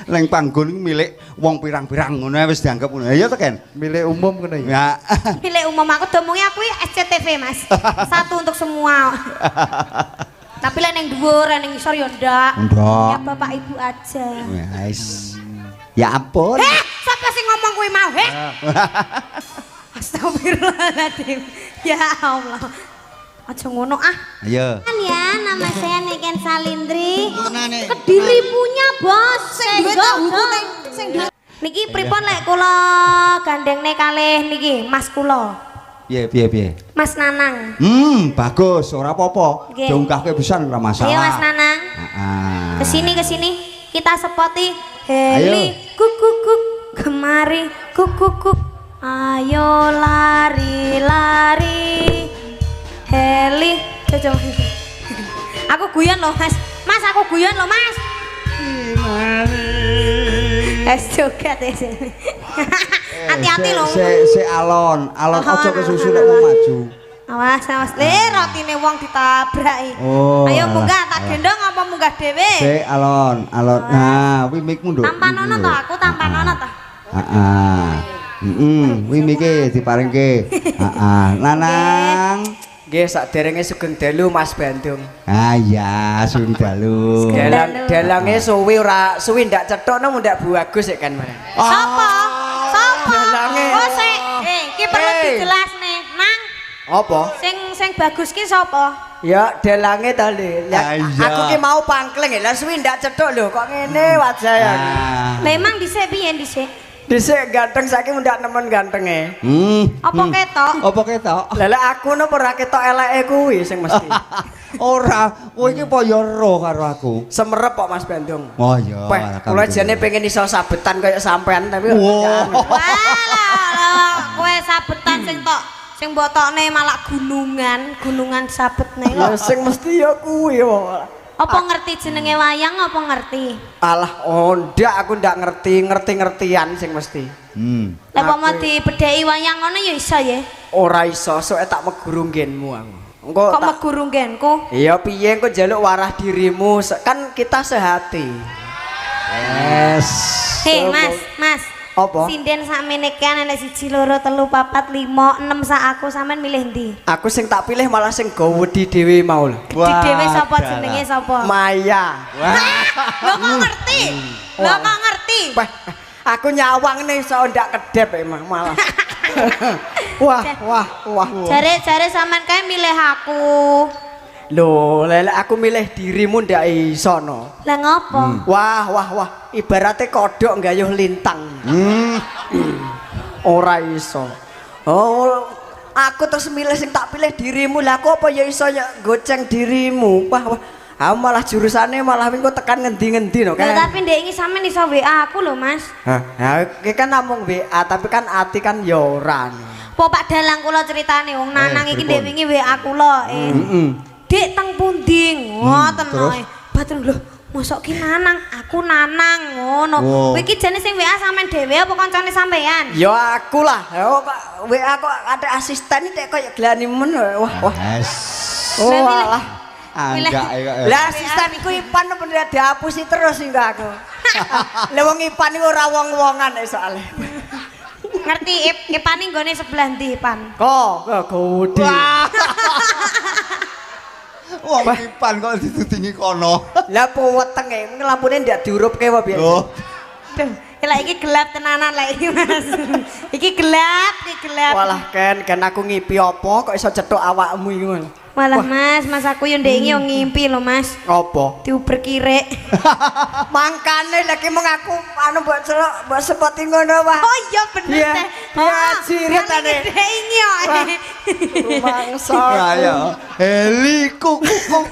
Neng panggon iku milik wong pirang-pirang ngono ae wis dianggap ngono. Ya to, Ken? Milik umum ngono ya. Ya. Milik umum, aku domongi aku iki SCTV, Mas. Satu untuk semua. Tapi lek ning dhuwur, ning ngisor ya ndak. Ndak. Ya bapak ibu aja. Wis. Ya ampun. Eh, siapa sing ngomong kuwi mau, heh? Astagfirullahaladzim. Ya Allah. Aja ngono ah. Ayo. Kan ya, nama saya Niken Salindri. Kediri punya, Bos. Sing duwe tahuku ning sing duwe. Niki pripun lek kula gandengne kalih niki Mas kula? Piye piye piye? Mas Nanang. Bagus, ora apa-apa. Nggih. Diunggahke pisan ora masalah. Ayo, Mas Nanang. Heeh. Kesini, kesini. Kita sepoti heli kuk kuk kuk kemari kuk kuk kuk. Ayo lari lari. Heli. Coba. Aku guyon loh, Mas. Mas, aku guyon loh, Mas. Es joget ya sini. Hati-hati loh. Se se alon, alon, aja kesusu nek mau maju. Awas, awas. Le, rotine wong ditabraki. Oh, Ayo alah, munggah, tak alah. Gendong apa munggah dhewe? Se alon, alon. Nah, kuwi mikmu, Nduk. Tampanono to aku, tampanono to. Heeh. Heeh, kuwi mike diparingke. Heeh. Nanang. Nggih, saderenge sugeng dalu, Mas Bandung. Ah iya, sugeng dalu. Sugeng Dalang dalu. Dalange suwi ora suwi ndak cethuk nang ndak bagus ya kan, Mas. Sapa? Sapa? Dalange. Oh, sik. Eh, iki perlu Eh. dijelasne. Nang, Apa? sing sing bagus ki sapa? Ya dalange to, Le. Lah, Ah, iya. aku ki mau pangkling ya. Lah, suwi ndak cethuk lho kok ngene wajah ya. Ah. Memang dhisik piye dhisik? Dhisik ganteng, saiki ndak nemen gantenge. Apa ketok? Apa ketok? Lah lek aku napa ora ketok eleke kuwi sing mesti. Ora, kowe iki apa ya ero karo aku? Semerep kok, Mas Bandung. Oh iya. Wah, kula jane pengen iso sabetan kaya sampean tapi Wah. Walah, lah, kowe sabetan sing tok sing mbok tokne malah gunungan, gunungan sabetne Ya kok. sing mesti ya kuwi kok. Apa ngerti jenenge wayang, apa ngerti? Alah, oh ndak, aku ndak ngerti, ngerti-ngertian sing mesti. Lek mau dibedheki wayang ngono ya iso ya. Ora iso, soke tak meguru nggenmu aku. Engko Kok tak meguru nggenku? Iya piye engko njaluk warah dirimu, kan kita sehati. Yes. Hei, Mas, Mas. Apa? Sinden sakmene kan enek 1 2 3 4 5 6 sak aku, sampean milih ndi? Aku sing tak pilih malah sing gawedi dhewe mau lho. Gede dhewe sapa Wah, jenenge sapa? Maya. Lho kok ngerti? Lho kok ngerti? Wah, aku nyawang nih iso ndak kedep emang malah. Wah, wah, wah. Jare-jare sampean kae milih aku. Lho, lek aku milih dirimu ndak iso no. Lah ngopo? Wah, wah, wah, ibaratnya kodok nggayuh lintang. Ora iso. Oh, aku terus milih sing tak pilih dirimu. Lah aku apa ya iso ya goceng dirimu. Wah, wah. Aku malah jurusane malah engko tekan ngendi-ngendi no Lah kan. tapi ndek iki sampean iso WA aku lho, Mas. Hah, nah, iki kan namung WA, tapi kan ati kan ya ora. Po Pak Dalang kula critane wong Nanang iki ndek Pripun? wingi WA kula. Eh. Dik teng pundi? Ngoten Terus? ae. Batin lho, mosok ki Nanang, aku Nanang ngono. Wow. Kowe iki jane sing WA sampean dhewe apa kancane sampean? Ya aku lah. Ya kok WA kok ada asisten iki koyo glani men. Wah, wah. Yes. Oh, Lah, alah. Anggak kok. Lah asistenku Ipan apa ndak dihapusi terus hingga aku. Lah wong Ipan iku ora wong-wongan nek soalé. Ngerti Ipane nggone sebelah ndi Ipan? Kok kok gede. Wong Ipan kok ditudingi kono. Lah po wetenge lampune ndak diurupke apa piye? Oh. Duh, lah iki gelap tenanan lah iki, Mas. Iki gelap, iki gelap. Walah Ken, Ken aku ngipi apa kok iso cethuk awakmu iku malah. Walah Mas, Mas aku yo ndek iki yo ngimpi lho, Mas. Apa? Diuber kirik. Mangkane lagi mung aku anu mbok celok mbok sepoti ngono wah. Oh iya bener Iya, teh. iya, jirit ane. ane. Ndek iki yo. Rumangsa. Ayo. Heli kuk kuk.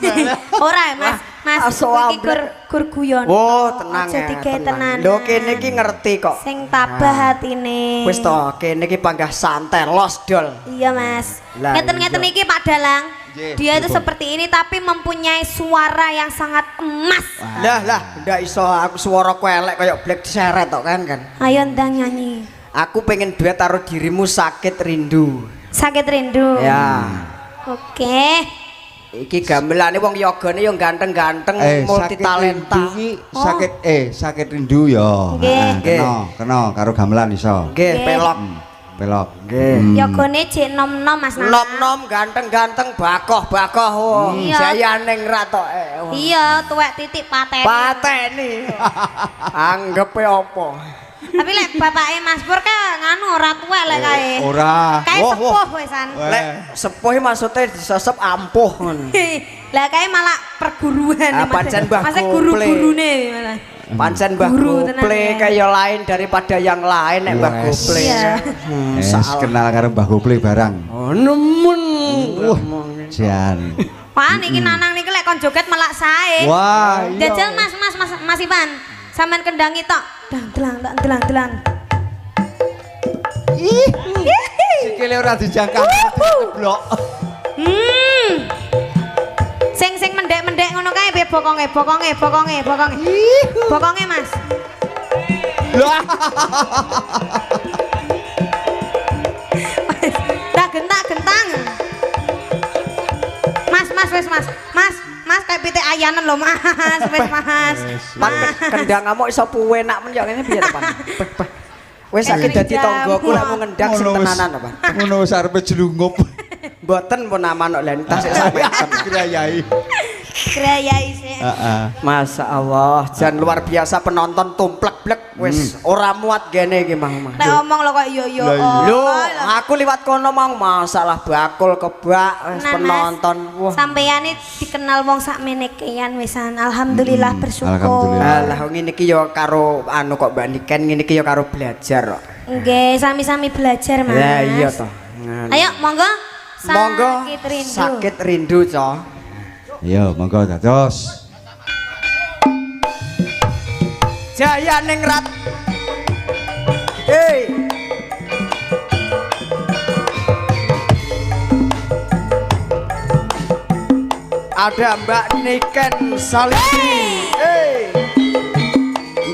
Ora Mas, Mas, aso kowe iki amblek. gur gur guyon. Oh, tenang Aja ya. digawe Tenang. tenanan. Lho kene iki ngerti kok. Sing tabah hatine. Wis to, kene iki panggah santai los dol. Iya, Mas. Lah, Ngeten-ngeten iya. iki Pak Dalang. Nggih, Dia itu pripun? seperti ini tapi mempunyai suara yang sangat emas. Lah lah, ndak iso aku suaraku elek kaya black diseret tok kan kan. Ayo ndang nyanyi. Aku pengen duet karo dirimu, Sakit Rindu. Sakit Rindu. Ya. Oke. Iki gamelane wong yogane yo ganteng-ganteng, multi talenta. Sakit sakit rindu ya. Heeh, kena karo gamelan iso. Nggih, pelok. Pelok. Nggih. Yogane jek nom-nom Mas Nanang. Nom-nom ganteng-ganteng bakoh-bakoh. Jayane ngratoke. Iya, tuwek titik pateni. Pateni. Anggepe apa? Tapi lek bapake Mas Pur kae nganu ora tuwek lek kae. Ora. Kae sepuh wisan. Lek sepuh maksudnya disesep ampuh ngono. Lah kae malah perguruan. Pancen Mbah Masa guru-gurune malah. Pancen Mbah Gople kaya lain daripada yang lain nek Mbah Gople. Wis kenal karo Mbah Gople barang. Oh nemen. Wah, jan. Wah niki Nanang niki lek kon joget melak sae. Wah, iya. Jajal Mas Mas Mas Mas Ivan. Sampeyan kendangi tok. Dang delang tak delang delang. Ih. Sikile ora dijangkau ceblok. Sing sing mendek-mendek ngono kae piye bokonge bokonge bokonge bokonge. Bokonge Mas. Tak gentak-gentang. Mas mas wis Mas. Mas Mas kayak pitik ayanan lho Mas, wis Mas. Pan kendang ngamuk iso puwenak men yo ngene piye to Pan? Wis saiki dadi tanggaku lek mau ngendang sing tenanan to Pan. Ngono wis arepe jlungup. Mboten pun aman kok lha tasik sampeyan. Grayai. Grayai sik. Heeh. Masyaallah, jan luar biasa penonton tumplek-blek wis ora muat gene iki Mang. Nek omong lho kok yo yo. Lho, aku liwat kono mang masalah bakul kebak wis penonton. Wah. Sampeyane dikenal wong sakmene keyan wisan. Alhamdulillah bersyukur. Alhamdulillah. Lah ngene iki yo karo anu kok Mbak Niken ngene iki yo karo belajar kok. Nggih, sami-sami belajar Mas. Lah iya toh. Ayo monggo. Monggo. Sakit rindu. Sakit rindu, Cok. Iya, monggo dados. Jaya Ningrat. Hei. Ada Mbak Niken Salindri. Hei.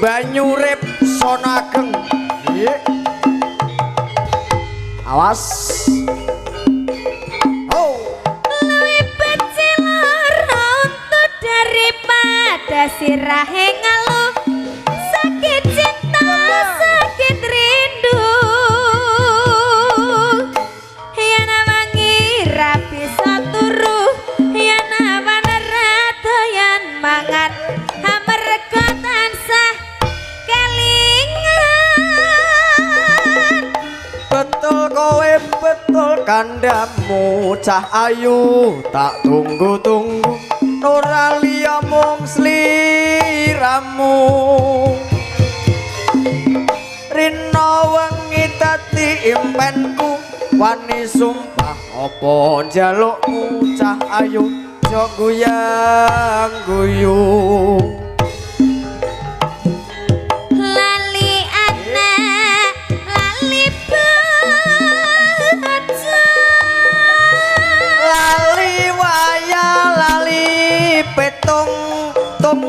Mbak Nyurip Sonageng. Awas. Oh. Luwih becik lara untu daripada sirahe ngeluh. Sakit cinta, sakit rindu. Yen wangi ra bisa turu, yen awan ra doyan mangan, amarga tansah kelingan. Betul kowe betul kandhamu cah ayu, tak tunggu-tunggu ora liya mung sliramu. Rina wengi dadi impenku, wani sumpah apa njalukmu cah ayu, aja guyang guyu. Lali anak, lali bojo, lali wayah, lali petung tung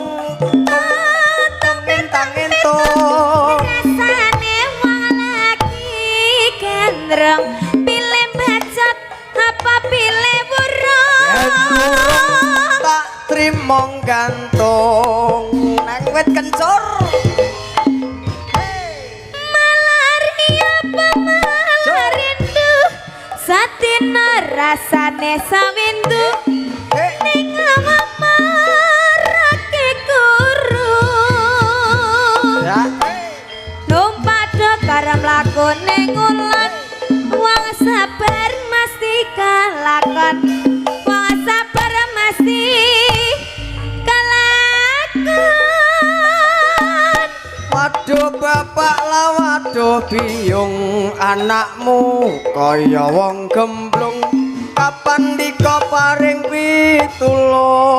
tung entang entung. Rasane wong lagi gandrung, pilih bacot apa pilih burung? Tak trimo gantung nang wit kencur. Malari apa malah rindu, satina rasane sawindu, ning awak marake guru. Numpak do karo mlakune ngulon, wong sabar mesti kalakon, wong sabar mesti kalakon. Waduh bapak lah waduh biyung, anakmu kaya wong gemblung, kapan dika paring pitulung.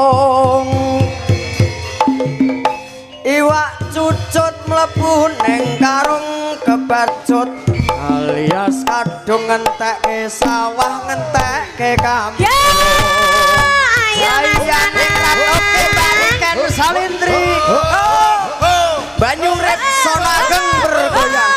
Iwak cucut mlebu neng karung kebacut alias kadung ngentekke sawah ngentekke kampung. Ya, ayo Mas Nanang. Oke Mbak Niken Salindri. Banyu Rep Sonageng bergoyang.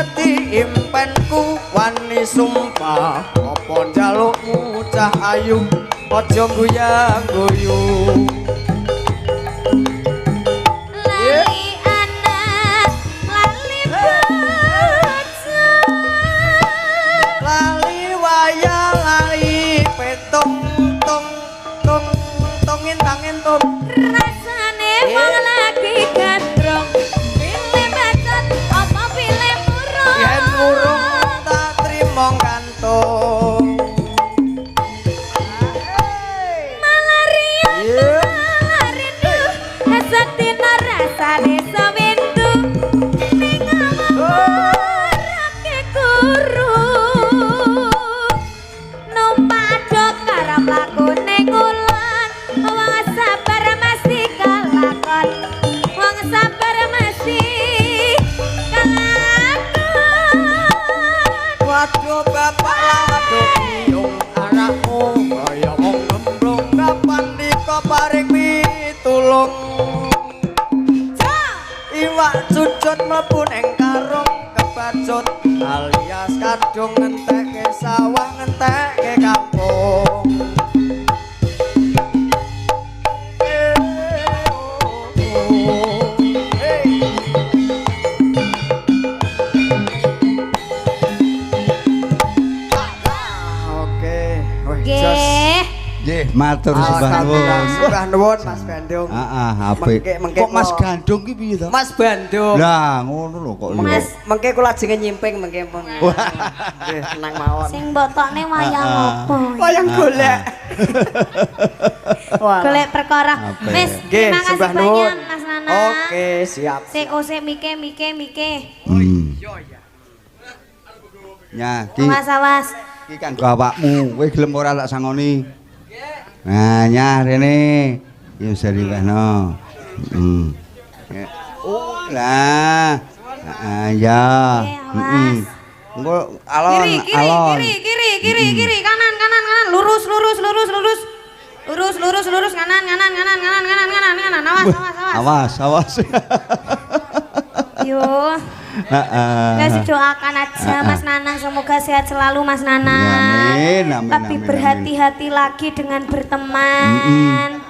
dadi impenku wani sumpah apa njalukmu cah ayu aja guyang-guyu. Lali anak, lali bojo, lali wayah, lali petung tung tung tung intang entung. Rasane wong lagi gandrung, pilih bacot apa pilih murung. Yen murung tak trimo gantung. Malaria malah rindu, sedina rasane sewindu, ning awake guru. Numpak dokar mlaku ning kulon, wong sabar mesti kelakon, wong sabar mesti kelakon. Waduh bapak waduh biyung anakmu kaya wong gemblung kapan dika paring pitulung. Iwak cucut mlebu ning karung kebacut alias kadung ngentekke sawah ngentekke kampung. Oke, wih, jos. Nggih. Nggih, matur sembah nuwun. Sembah nuwun Mas Bandung. Heeh, apik. Mengke Kok Mas Gandung ki piye to? Mas Bandung. Lah, ngono lho kok. Mas. Mengke kula ajenge nyimping mengke pun. Nggih, tenang mawon. Sing mbok tokne wayang apa? Wayang golek. Golek perkara. Wis, Nggih, terima kasih sembah nuwun. banyak Mas Nana. Oke, siap. Sik osik mike mike mike. Ya, ki Awas awas. iki kanggo awakmu. Kowe gelem ora tak sangoni? Nah, nyah rene. Iki wis diwehno. Heeh. Oh, lah. Heeh, ya. Oke, awas. Engko alon, Kiri, kiri, alon. kiri, kiri, kiri, kiri, kanan, kanan, kanan, lurus, lurus, lurus, lurus. Lurus, lurus, lurus, kanan, kanan, kanan, kanan, kanan, kanan, kanan. Awas, awas, awas. Awas, awas. Yo. Heeh. Guys, doakan aja Mas Nanang semoga sehat selalu Mas Nanang. Amin, amin, Lebih amin, berhati-hati lagi dengan berteman.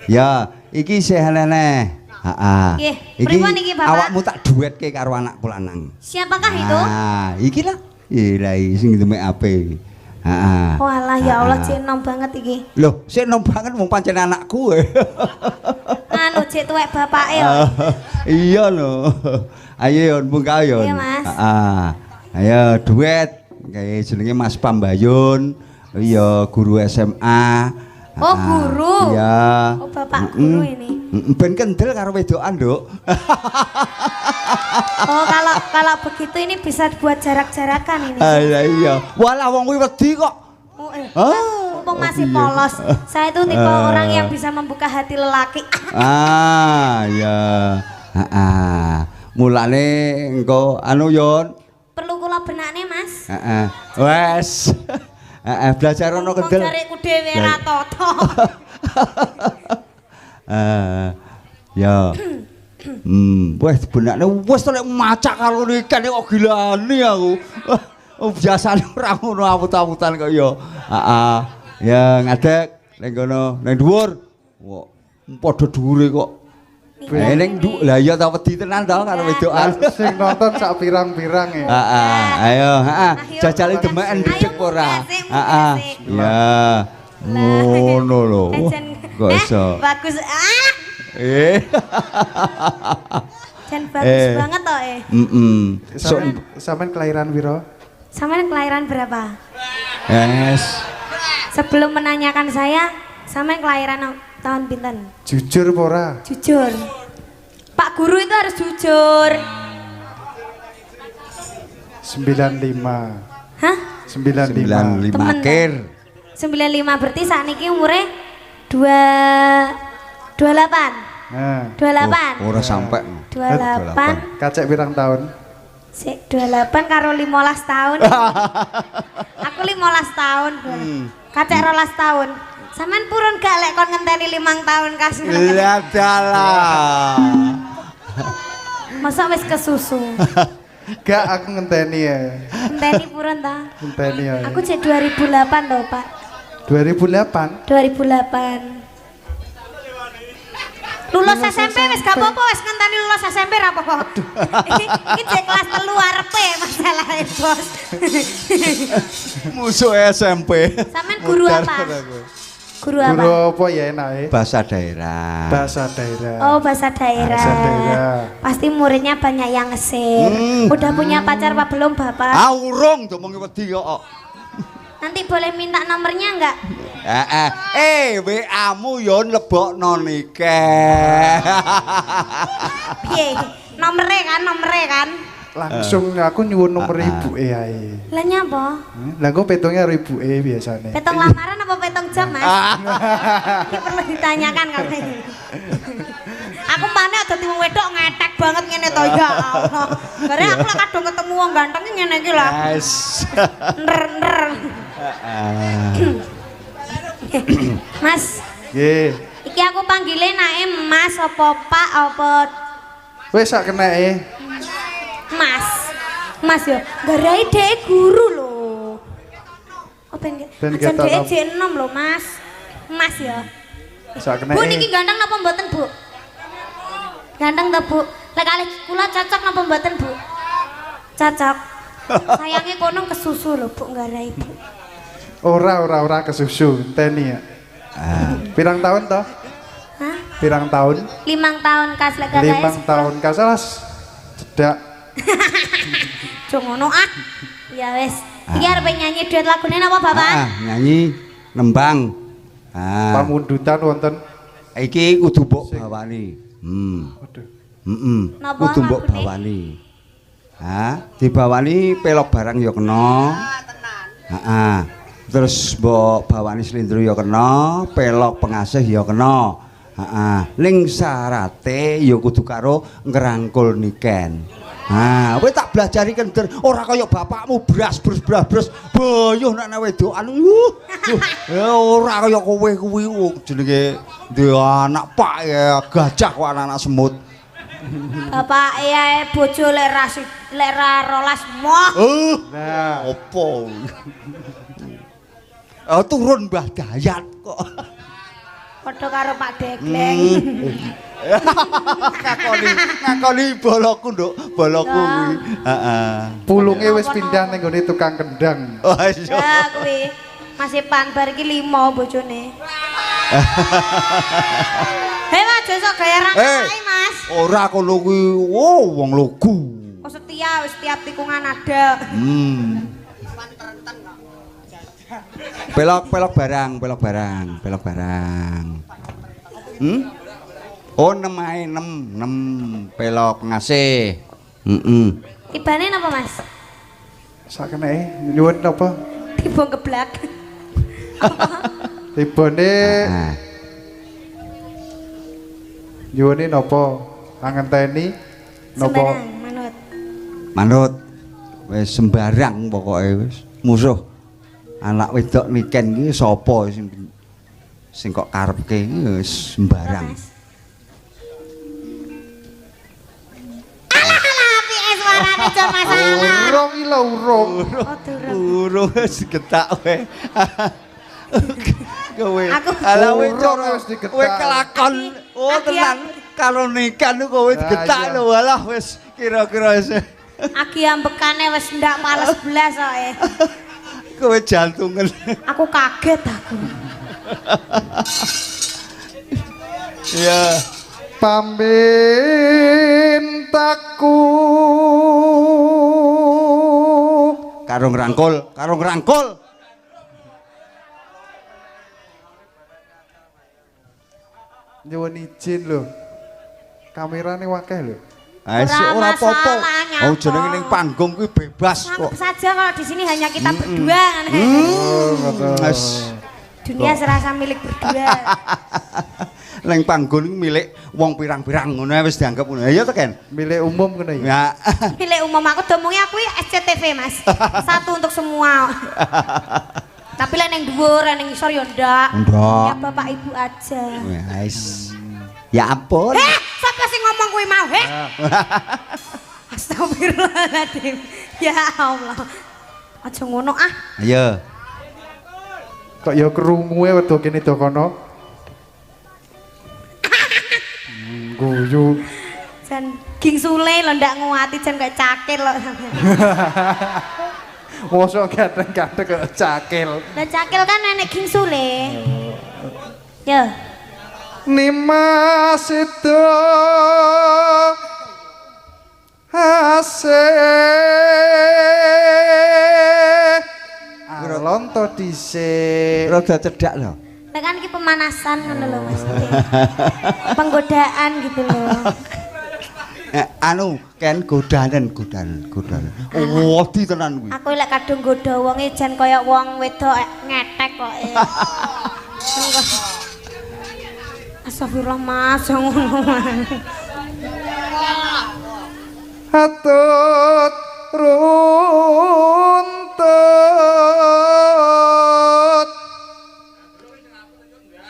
Ya, iki isih eneh. Heeh. Nggih, pripun iki, Bapak? Awakmu tak duetke karo anakku lanang. Siapakah itu? Ah, iki lah. Iki sing demek ape. Heeh. Walah ya Allah cek nom banget iki. Loh, sik nom banget wong pancen anakku. Anu cek tuwek bapake yo. Iya lho. Ayo yon bungka yon. Iya, Mas. Heeh. Ayo duet. Kayak jenenge Mas Pambayun. Iya, guru SMA. Oh, guru. Iya. Oh, bapak guru ini. Ben kendel karo wedokan, Nduk. Oh, kalau begitu ini bisa buat jarak-jarakan ini. Ah, iya. Walah wong kuwi wedi kok. Oh, Ah, mumpung masih oh, iya. polos. Saya itu tipe orang yang bisa membuka hati lelaki. Ah, iya. Heeh. Mulane engko anu yon. Perlu kula benakne, Mas. Heeh. Wes. Heeh, belajar ono Wong kendel. jarekku dhewe ra toto. Ya. Wes benakne wis to lek macak karo ikan kok gilani aku. Oh, biasane ora ngono awut-awutan kok ya. Heeh. Ya ngadeg ning kono, ning dhuwur. Kok padha dhuwure kok. Lah ning lah iya ta wedi tenan to karo wedokan. Sing nonton sak pirang-pirang ya. Heeh, ayo, heeh. Ayo, Jajale demeken ayo, ndedek ora. mugesik, Heeh. mugesik. Ya. Ngono lho. Kok iso. Bagus. Ah, Eh. jan bagus banget toh eh. Heeh. Sampean kelahiran piro? Sampean kelahiran berapa? Yes. Sebelum menanyakan saya, sampean kelahiran tahun pinten? Jujur apa ora? Jujur. Pak guru itu harus jujur. 95. Hah? 95. 95 Temen, akhir. 95 berarti saat ini umurnya 2 28. Nah, 28. Oh, ora sampai. 28. kacek pirang tahun? Sik 28 karo 15 tahun. Aku 15 tahun. Kacek 12 tahun. Sampean purun gak lek kon ngenteni 5 tahun kasih. Lah dalah. Masa wis kesusu. Gak aku ngenteni ya. Ngenteni purun ta? Ngenteni ya. Aku cek 2008 loh, Pak. 2008. 2008. Lulus SMP wis gak apa-apa, wis ngenteni lulus SMP ra apa-apa. Iki cek kelas 3 arepe masalahe, Bos. Musuh SMP. Sampean guru apa? Guru apa? Guru apa ya enake? Bahasa daerah. Bahasa daerah. Oh, bahasa daerah. Bahasa daerah. Pasti muridnya banyak yang ngesir. Udah punya pacar apa belum, Bapak? Ah, urung diomongi wedi kok. Nanti boleh minta nomornya enggak? WA-mu yo lebokno nike. Piye? Nomere kan, nomere kan. Langsung aku nyuwun nomor ibuke ae. Lah nyapa? Lah engko petungnya karo ibuke biasane. Petong lamaran apa petong jam, Mas? Ini perlu ditanyakan kalau ini. Aku mana dadi wong wedok ngetek banget ngene to ya Allah. Bare aku lek kadung ketemu wong ganteng ki ngene iki lah. Yes. Ner-ner. Mas. Nggih. Iki aku panggile nake Mas apa Pak apa Wis sak keneke. Mas. Mas yo, garai dhek guru lho. Oh ben ajan dhek jek enom lho, Mas. Mas yo. Sak keneke. Bu niki ganteng napa mboten, Bu? Ganteng ta, Bu? Lek kalih kula cocok napa mboten, Bu? Cocok. Sayange kono kesusu lho, Bu, nggarai, Bu. Ora kesusu, enteni ya. Pirang tahun toh? Hah? Pirang tahun? 5 tahun kas lek 5 tahun kas alas. Cedak. Aja ngono ah. Ya wis. Iki arep nyanyi duet lagune napa, Bapak? Nyanyi nembang. Pamundutan wonten. Iki kudu mbok bawani. Waduh. Kudu mbok bawani. Ha, dibawani pelok barang ya kena. Heeh. Terus mbok bawani slindro ya kena, pelok pengasih ya kena. Heeh. Ning syarate ya kudu karo ngrangkul Niken. Ha, kowe tak blajari kender, ora kaya bapakmu bras brus bras brus boyoh nek wedokan. Ora kaya kowe kuwi jenenge duwe anak pak ya gajah kok anak-anak semut. Bapak ya bojo lek ra lek ra rolas moh. Nah, opo? Turun Mbah Dayat kok. Padha karo Pak Degleng. Ngakoni boloku, Nduk, boloku kuwi. Heeh. Pulunge wis pindah ning gone tukang kendang. Oh iya. Ya kuwi. Masih pan bar iki 5 bojone. Hei Mas, besok gaya ra ae, Mas. Ora kono kuwi, oh wong lugu. Kok setia wis tiap tikungan ada. Pelok-pelok barang, pelok barang, pelok barang. Oh 6 ae, 6 pelok pengasih. Tibane napa, Mas? Sak keneke nyuwun napa? Tiba geblak. Tibane nyuwune napa? Angenteni napa? Manut. Manut. Wis sembarang pokoke wis. Musuh anak wedok Niken iki sapa sing kok karepke wis sembarang. Alah alah apike suarane aja masalah. Urung iki lho urung. Oh durung. Urung wis getak kowe. Kowe. Alah kowe kowe kelakon. Oh tenan karo Niken kowe digetak lho alah wis kira-kira wis. Agi ambekane wis ndak males blas kok. Kowe jantungan. Aku kaget aku. Iya. Pamintaku karo ngrangkul, karo ngrangkul. Nyuwun izin lho. Kamerane akeh lho. Ora apa-apa. Oh jenenge ning panggung kuwi bebas kok. Anggap saja kalau di sini hanya kita berdua. Oh, Dunia serasa milik berdua. Ning panggung milik wong pirang-pirang ngono wis dianggap ngono. Ya to, Ken? Milik umum ngono ya. Milik umum aku domongnya aku SCTV, Mas. Satu untuk semua. Tapi lek ning dhuwur, ning ngisor ya ndak. Ya bapak ibu aja. Wis. Ya ampun. Heh, sapa sing ngomong kuwi mau, heh? Astagfirullahaladzim. Ya Allah. Aja ngono ah. Ayo. Kok ya krunguwe wedo kene do kono. Guyu. Jan gingsule lho ndak nguati jan kayak cakil lho. Mosok ganteng-ganteng kok cakil. Lah cakil kan nenek gingsule. Ya. Nimas itu ase alon to dhisik. Rada cedhak lho. Lah kan iki pemanasan ngono lho Mas. Penggodaan gitu lho. Anu ken godanen. Wedi tenan kuwi. Aku lek kadung godha wonge jan kaya wong wedok ngetek kok. Astagfirullah Mas, ngono. Atut runtut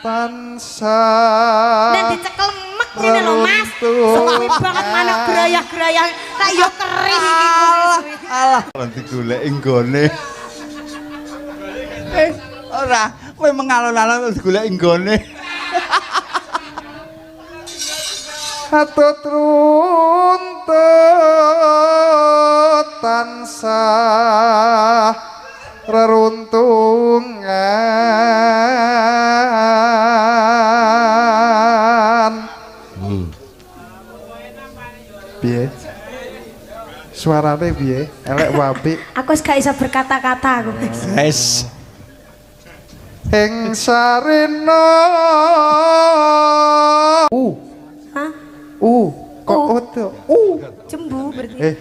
tansah. Nek dicekel mek ngene lho Mas. Suwi banget manuk grayah-grayah tak yo kerih iki kuwi. Alah, lan digoleki nggone. Ora, kowe mengalon-alon digoleki nggone. Atut runtut tansah reruntungan. Piye? Suarane piye? Elek wapi. Aku wis gak iso berkata-kata aku. Wes. Ing sarena. Hah? Kok odo? Jembu berarti.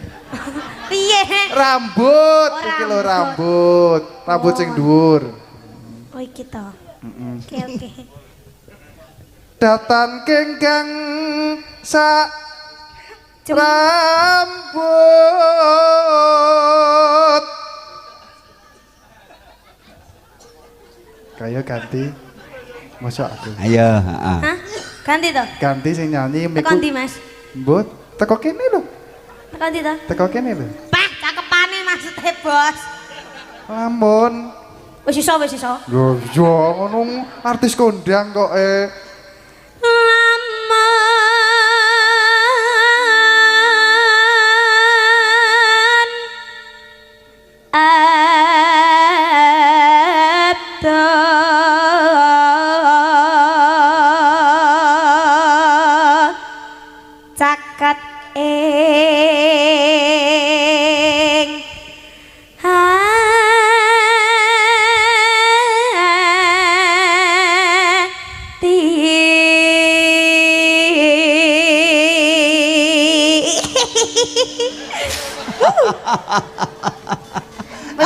Piye? Rambut, iki lho rambut. Rambut sing dhuwur. Oh iki to. Oke, oke. Datan kengkang sak rambut. Kaya ganti. Masa aku. Ayo, heeh. Hah? Ganti to? Ganti sing nyanyi miku. Teko ndi, Mas? Mbut, teko kene lho. Teko ndi to? Teko kene lho. Pah, cakepane maksudnya, Bos. Lamun. Wis iso, wis iso. Lho, yo ngono artis kondang kok Lamun adoh caket ing hati.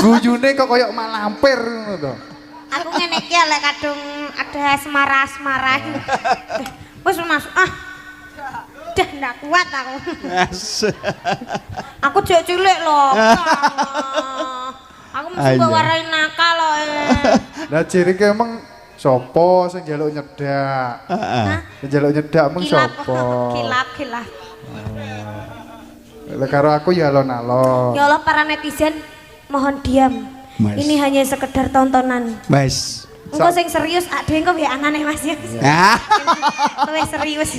Guyune kok koyok mak lampir ngono to. Aku ngene iki lek kadung ada asmara-asmara. Wis Mas, ah. Dah ndak kuat aku. Aku jek cilik lho. Aku mesti mbok warai nakal lho. Lah cirike emang sapa sing njaluk nyedak? Heeh. Sing njaluk nyedak emang sapa? Kilap, kilap. Lah karo aku ya alon-alon. Ya Allah para netizen mohon diam. Mas. Ini hanya sekedar tontonan. Mas. Engko sing serius adhe engko ya anane Mas ya. Luwih serius.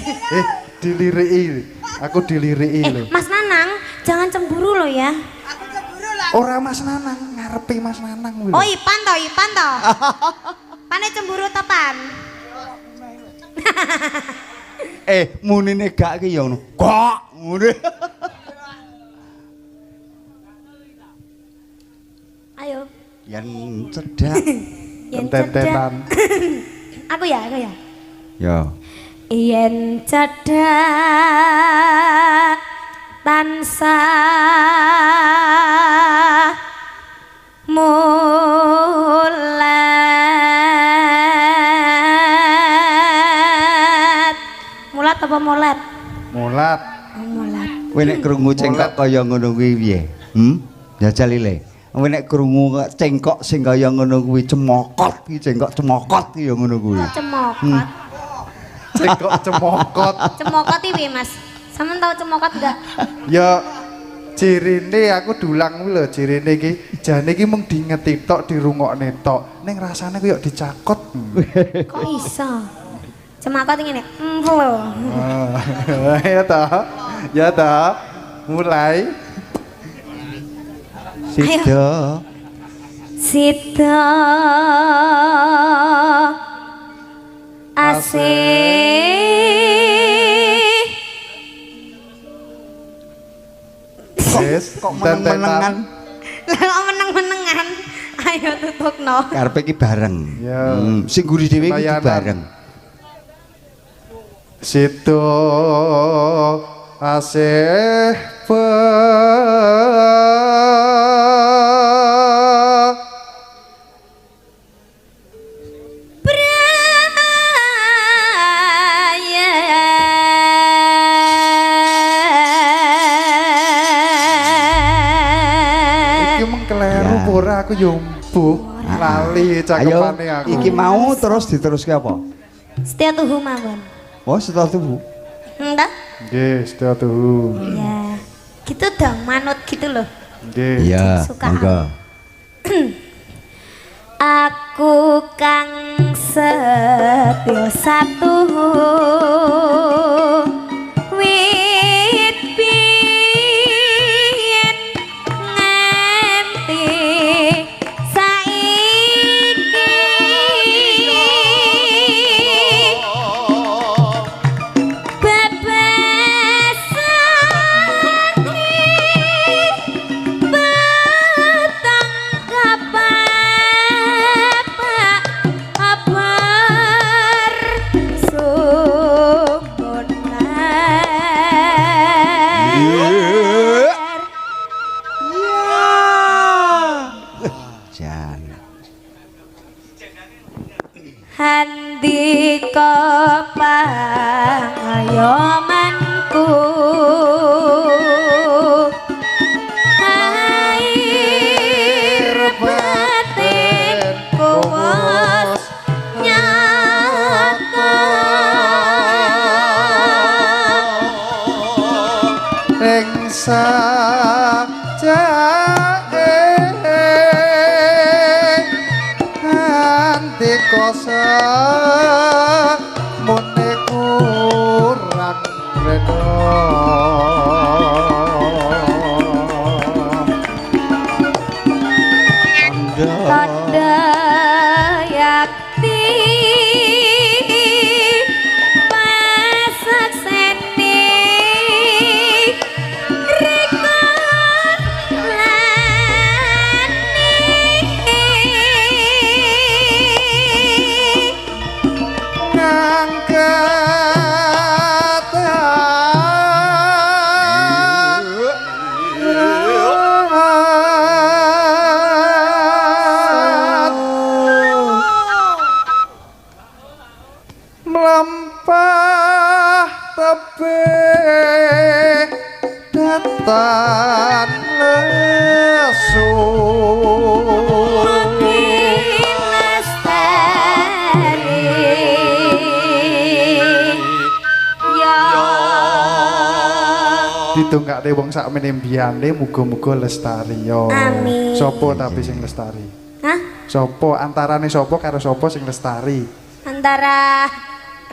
Diliriki. Aku diliriki lho. Mas Nanang, jangan cemburu loh ya. Aku cemburu lah. Ora Mas Nanang, ngarepe Mas Nanang kuwi. Oh, Ipan to, Ipan to. Pane cemburu to, Pan? Munine gak ki ya ngono. Kok ngene. Ayo. Yen cedhak. Yen cedhak. Aku ya, aku ya. Ya. Yen cedhak tansah mulat. Mulat apa mulat? Mulat. Oh, mulat. Kowe nek krungu cengkok kaya ngono kuwi piye? Jajal ile. Kowe nek krungu cengkok sing kaya ngono kuwi cemokot iki, cengkok cemokot iki ya ngono kuwi. Cemokot. Cekok cemokot. Cemokot iki, Mas. Sampeyan tau cemokot enggak? Ya cirine aku dulang kuwi lho, cirine iki jane iki mung dingeti tok, dirungokne tok. Ning rasane koyo dicakot. Kok iso? Cemokot ngene. Lho. Ya toh. Ya toh. Mulai. Sida. Sida asih. Wis, kok meneng-menengan. Lah kok meneng-menengan. Ayo tutukno. Karepe iki bareng. Ya. Sing guri dhewe iki bareng. Sida asih ora aku yo mbuh lali cakepane aku. Iki mau terus diteruske apa? Setia tuhu mawon. Oh, setia tuhu. Entah? Nggih, setia tuhu. Iya. Gitu dong, manut gitu loh. Nggih. Iya, monggo. Aku kang setya satuhu wit biyen nganti saiki bebasane petang kapapak abar sumunar. Jan. Handika pangayomanku air batinku wis nyata ing sajake andika samune kurang rena. Tanda yakti pasakseni rika lani ngangkat mlampah tebih datan lesu. Mugi lestari ya. Didongakne wong sakmene mbiyane muga-muga lestari ya. Amin. Sopo tapi sing lestari? Hah? Sopo antarane sopo karo sopo sing lestari? Antara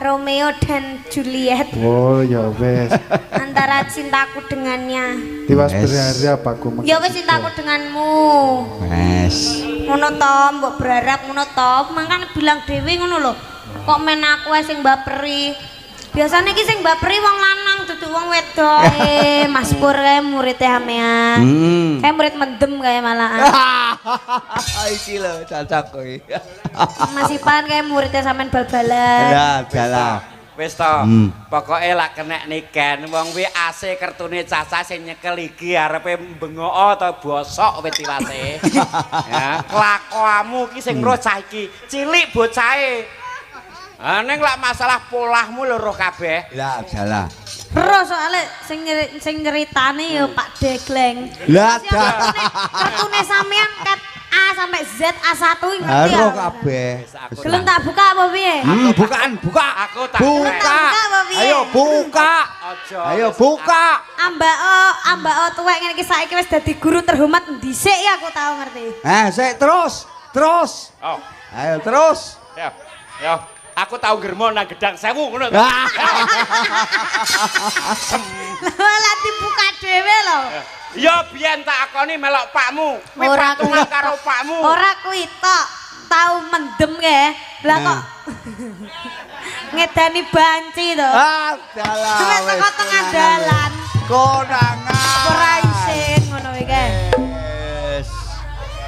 Romeo dan Juliet. Oh ya wes. Antara cintaku dengannya. Tiwas berharap aku. Ya wes cintaku denganmu. Wes. Ngono to, mbok berharap ngono to. Mangkane bilang dhewe ngono lho. Kok men aku ae sing mbaperi. Biasane iki sing mbaperi wong lanang dudu wong wedok. Mas Pur kae murite amean. Kae murid mendem kae malahan. Iki lho cocok kowe. Mas Ipan kae muridnya sampean bal-balan. Ya, jalah. Wis to, pokoke lak kenek niken wong kuwi AC kertune cacah sing nyekel iki arepe bengok ta bosok wit tiwase. Ya, kelakuanmu iki sing roh cah iki, cilik bocahe. Ah ning lak masalah polahmu lho roh kabeh. Lah, jalah. Roh soalnya sing nyeritane ya Pak Degleng. Lah, kertune sampean ket A sampai Z A1 ngerti ya. Ero kabeh. Gelem tak buka apa piye? Bukaan, buka. Aku tak buka. Ayo buka. Ayo buka. Ambako tuwek ngene iki saiki wis dadi guru terhormat dhisik ya aku tau ngerti. Sik terus, terus. Oh. Ayo terus. Ya. Ya. Aku tau germo nang Gedang Sewu ngono. Lah dibuka dhewe lho. Ya biyen tak akoni melok pakmu. Kuwi patungan karo pakmu. Ora kuwi tok, tau mendem kae. Lah kok ngedani banci to. Ah, dalah. Sampe teko tengah dalan. Konangan. Ora isin ngono kuwi kae.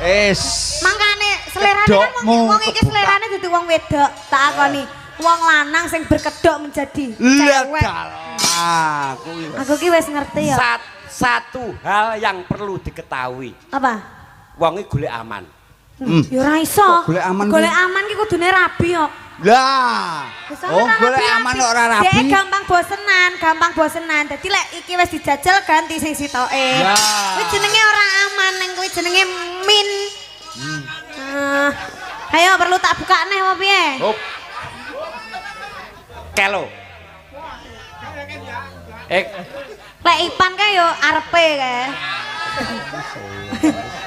Wis. Mangkane selerane kan wong iki selerane dudu wong wedok, tak akoni. Wong lanang sing berkedok menjadi cewek. Aku ki wis ngerti ya. Satu hal yang perlu diketahui. Apa? Wong iki golek aman. Ya ora iso. Golek aman. Golek aman ki kudune rabi kok. Lah. Oh, golek aman kok ora rabi. Dek gampang bosenan, gampang bosenan. Dadi lek iki wis dijajal ganti sing sitoke. Kuwi jenenge ora aman, ning kuwi jenenge min. Ayo perlu tak buka neh apa piye? Hop. Kelo. Lek Ipan kae yo arepe kae.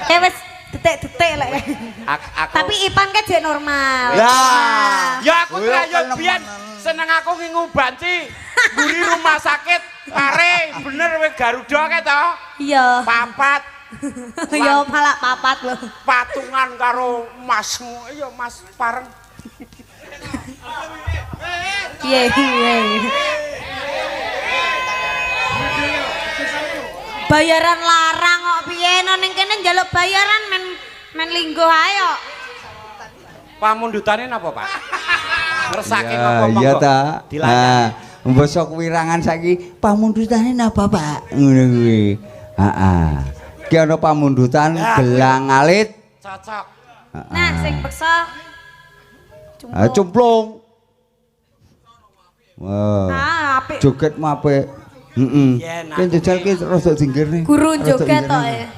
Kae wis detik-detik lek. Tapi Ipan kae jek normal. Lah, ya aku yo biyen seneng aku ngingu banci mburi rumah sakit pare bener wis Garuda kae to. Iya. Papat. Ya malah papat lho. Patungan karo masmu, iya Mas pareng. Piye piye. Bayaran larang kok piye no ning kene njaluk bayaran men lingguh ae kok. Pamundhutane napa, Pak? Ngersake napa monggo? Iya ta. Nah, mbasa kuwirangan saiki pamundhutane napa, Pak? Ngono kuwi. Heeh. Ki ana pamundhutan gelang alit. Cocok. Nah, sing peksa cumplung. Cumplung. Wah. Ah, apik. Jogetmu apik. Heeh. Ki njajal ki rada dinggirne. Guru joget to e.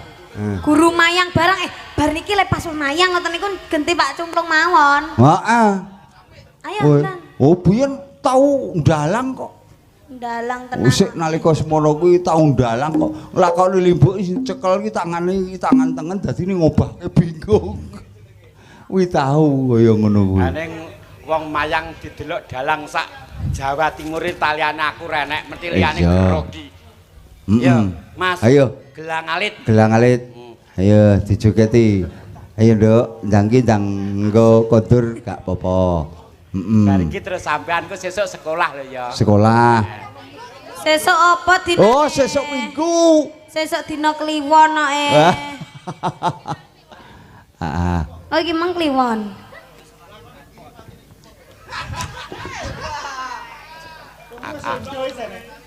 Guru mayang barang bar niki lek pas mayang ngoten niku genti Pak Cumplung mawon. Heeh. Ayo, Bang. Oh, biyen tau ndalang kok. Ndalang tenan. Sik nalika semono kuwi tau ndalang kok. Nglakoni limbuk cekel ki tangane iki tangan tengen dadine ngobahke bingung. Kuwi tau kaya ngono kuwi. Lah ning wong mayang didelok dalang sak Jawa Timur taliane aku renek mesti liyane grogi. Iya, Mas. Ayo. Gelang alit. Gelang alit. Ayo dijogeti. Ayo, Nduk, ndang ki ndang engko kondur gak apa-apa. Heeh. Bar iki terus sampean ku sesuk sekolah lho ya. Sekolah. Sesuk apa dina? Oh, sesuk Minggu. Sesuk dina Kliwon kok e. Heeh. Oh, iki mang Kliwon.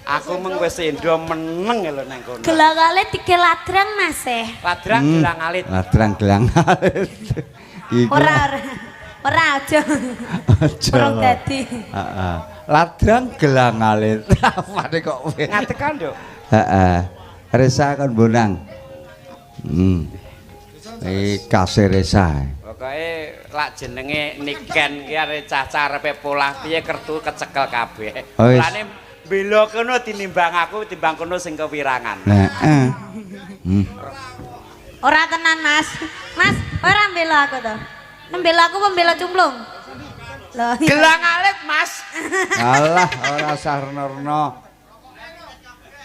Aku meng wis endo meneng lho nang kono. Gelang alit dike ladrang Mas e. Ladrang gelang alit. Ladrang gelang alit. Ora ora aja. Aja. Ora dadi. Heeh. Ladrang gelang alit. Apane kok ngatekan, Nduk? Heeh. Resa kon bonang. Kase Resa. Pokoke lak jenenge Niken ki arep cacah arepe polah piye kertu kecekel kabeh. Mulane bela kono tinimbang aku timbang kono sing kewirangan. Heeh. Ora tenan, Mas. Mas, ora mbela aku to. Mbela aku apa mbela Cumplung? Lho. Gelang alit, Mas. Alah, ora usah rena-rena.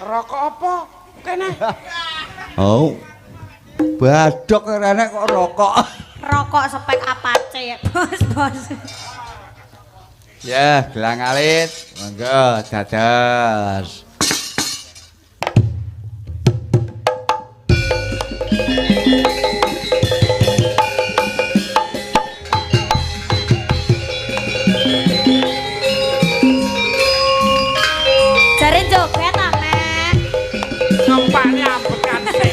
Rokok apa? Kene. Oh. Badok rene kok rokok. Rokok spek Apache ya, Bos, Bos. Ya, gelang alit. Monggo dados. Jare joget aneh. Numpakne ambekan sih.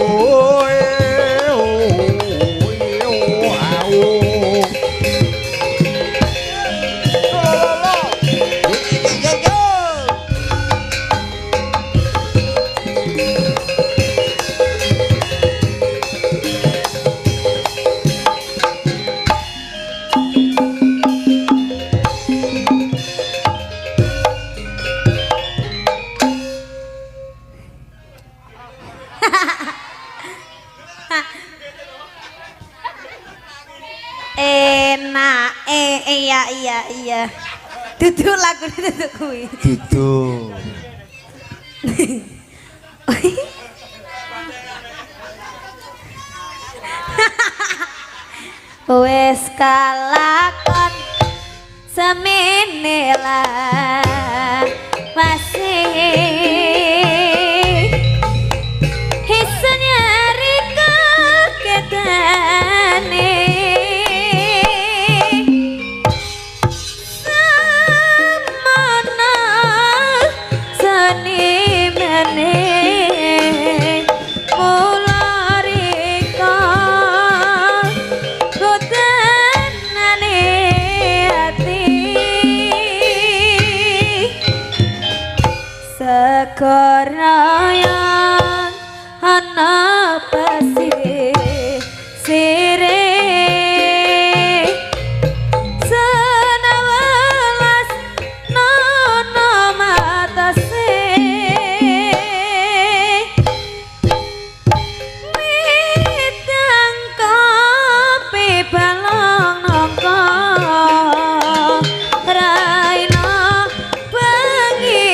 Oh. Enake iya iya iya. Duduk lagune duduk kuwi. Duduk. Wes kalakon semene lah masih iso nyari keketane semono senimene Korayan ana pasi sire senawelas nono matase mitang kopi balong nongko raina bengi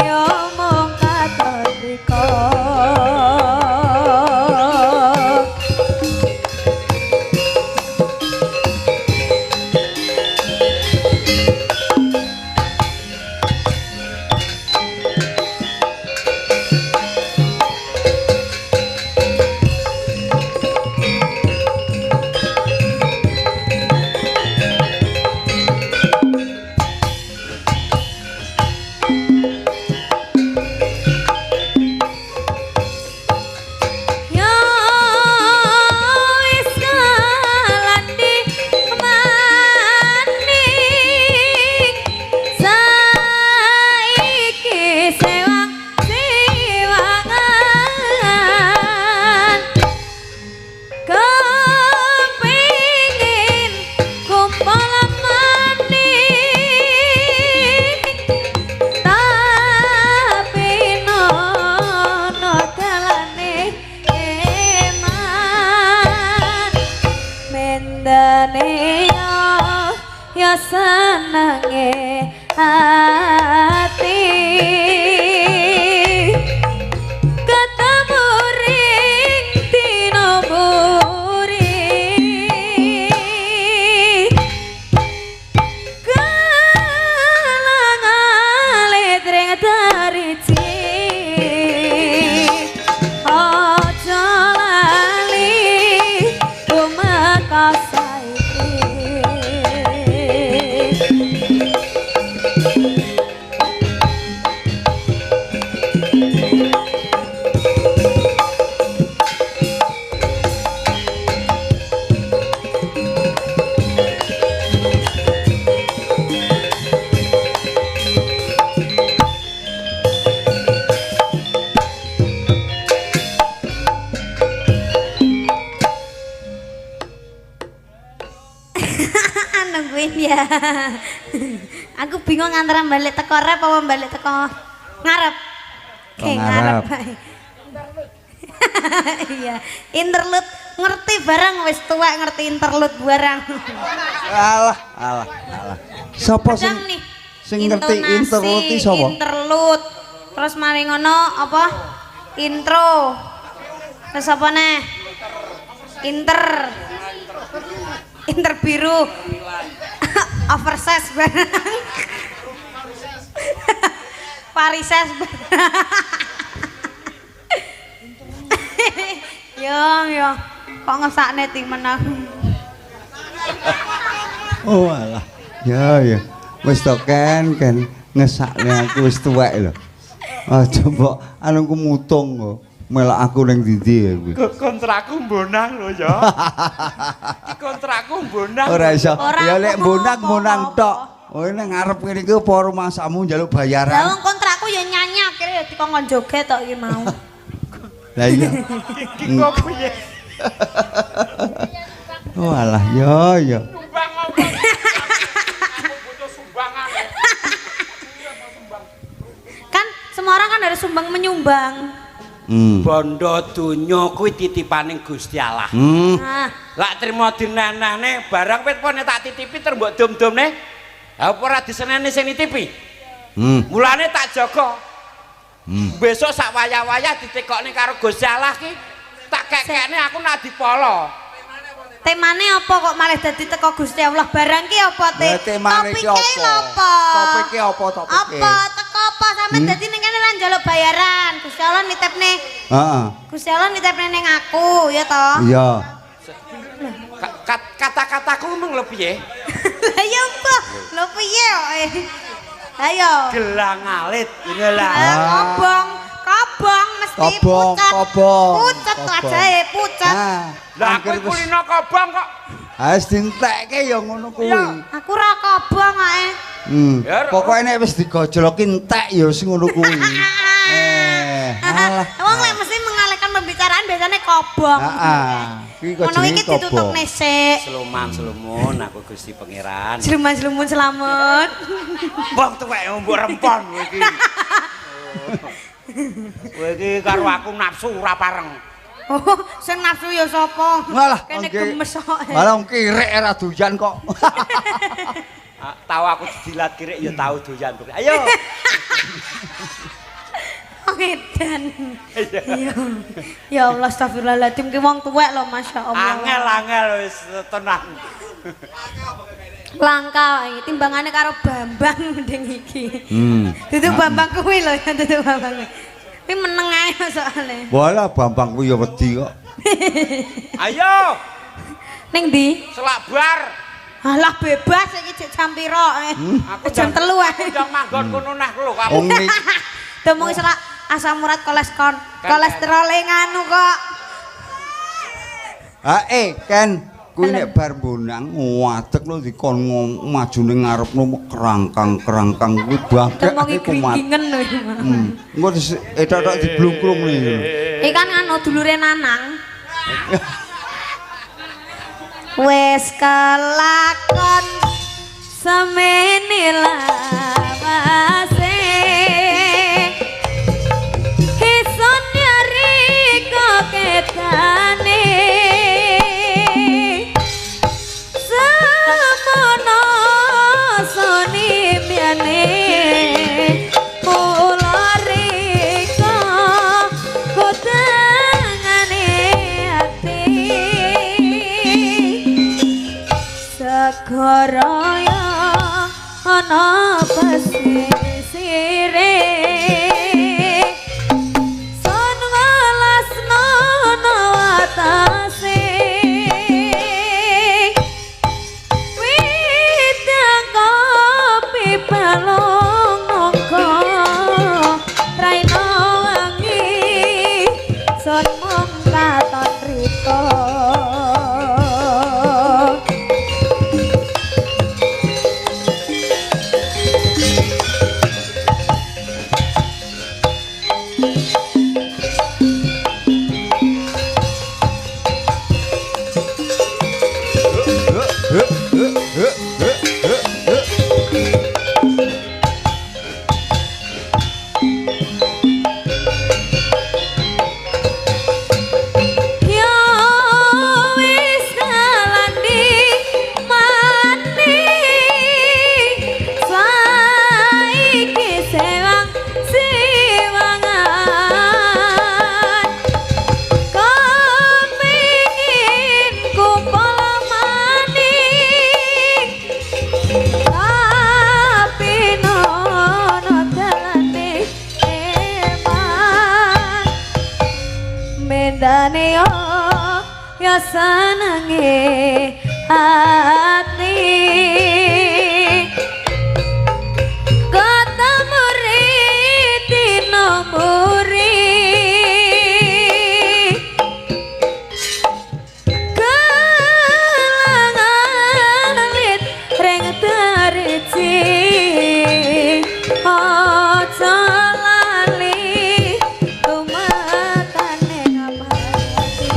omong katon. Ya senenge ati ketemu ring dina buri kalang alit ring dariji aja lali tumeka. Nungguin ya. Aku bingung antara balik teko rep apa balik teko ngarep. Oke, ngarep. Iya, interlude ngerti barang wis tuwek ngerti interlude barang. Alah, alah, alah. Sopo sing sing ngerti interlude iki sapa? Interlude. Terus mari ngono apa? Intro. Terus apa neh? Inter. Inter biru. Oversize barang. Parises barang. Yo yo, kok ngesakne timen aku. Oh alah. Ya ya. Wis to ken ken ngesakne aku wis tuwek lho. Aja mbok anuku mutung kok. Melok aku ning ndi kuwi. Kontrakku mbonang lho ya. Iki kontrakku mbonang. Ora iso. Ya lek mbonang-mbonang tok. Oh ning ngarep ngene iki apa rumangsamu njaluk bayaran? Lah wong kontrakku ya nyanyi akhire ya dikongkon joget tok iki mau. Lah iya. Iki kok piye? Oh alah ya ya. Sumbang apa? Aku butuh sumbangan. Kan semua orang kan harus sumbang menyumbang. Bondo donya kuwi titipane Gusti Allah. Nah, Lak trimo dinanane barang wit pone tak titipi ter mbok dum-dumne. Ha apa ora diseneni sing nitipi? Mulane tak jaga. Besok sak wayah-wayah ditekokne karo Gusti Allah ki tak kekekne aku nak dipolo. Temane apa kok malah dadi teko Gusti Allah barang ki apa te? Temane ki apa? Topike apa topike? Apa teko apa sampean dadi ning kene lan njaluk bayaran. Gusti Allah nitipne. Heeh. Gusti Allah nitipne ning aku ya toh? Iya. Kata-kataku mung lho piye? Lah ya mbah, lho piye kok? Ayo. Gelang alit ngene lah. Kobong, kobong mesti pucet. Kobong. Pucet wajahe pucet. Lah aku kulino kobong kok. Ha wis dientekke ya ngono kuwi. Aku ora kobong ae. Pokoke nek wis digojloki entek ya wis ngono kuwi. Alah. Wong lek mesti mengalihkan pembicaraan biasanya kobong. Heeh. Iki kok ngono iki ditutupne sik. Sluman-slumun aku Gusti Pangeran. Sluman-slumun selamat. Wong tuwek mbok rempon kowe iki. Kowe iki karo aku nafsu ora pareng. Oh, sing nafsu ya sapa? Malah kene gemes kok. Malah wong kirik ora doyan kok. Tahu aku dijilat kirik ya tahu doyan. Ayo. Edan. Iya. Ya Allah astagfirullahaladzim ki wong tuwek lho masyaallah. Angel-angel wis tenang. Langka iki timbangane karo Bambang mending iki. Dudu Bambang kuwi lho, dudu Bambang. Kuwi meneng ae soalé. Walah Bambang kuwi ya wedi kok. Ayo. Ning ndi? Selak bar. Alah bebas iki jek jam pira? Aku jam 3 ae. Ndang manggon kono nah lho aku. Demung selak asam urat kolesterol, kolesterol nganu kok. Ha Ken, kuwi nek bar mbonang ngadeg lho dikon maju ning ngarepno kerangkang-kerangkang kuwi bangke kumat. Lho. Engko etok-etok diblungkrung nih. Iki kan nganu dulure Nanang. Wis kelakon semene lawase. Ison nyari koketane. Semono soni miyane kula rika kotengane ati. Segara ya ana pesisire. Son welasno ana atase. Widang kopi balung nangka raina wangi son mung katon rika. Ya wis kalandi mati saiki sewang siwangan kepingin kumpul maning tapi nono dalane eman mendane yo ya senenge ati ketemu dina muri kelangan ring terci aja lali tumatane ngapati.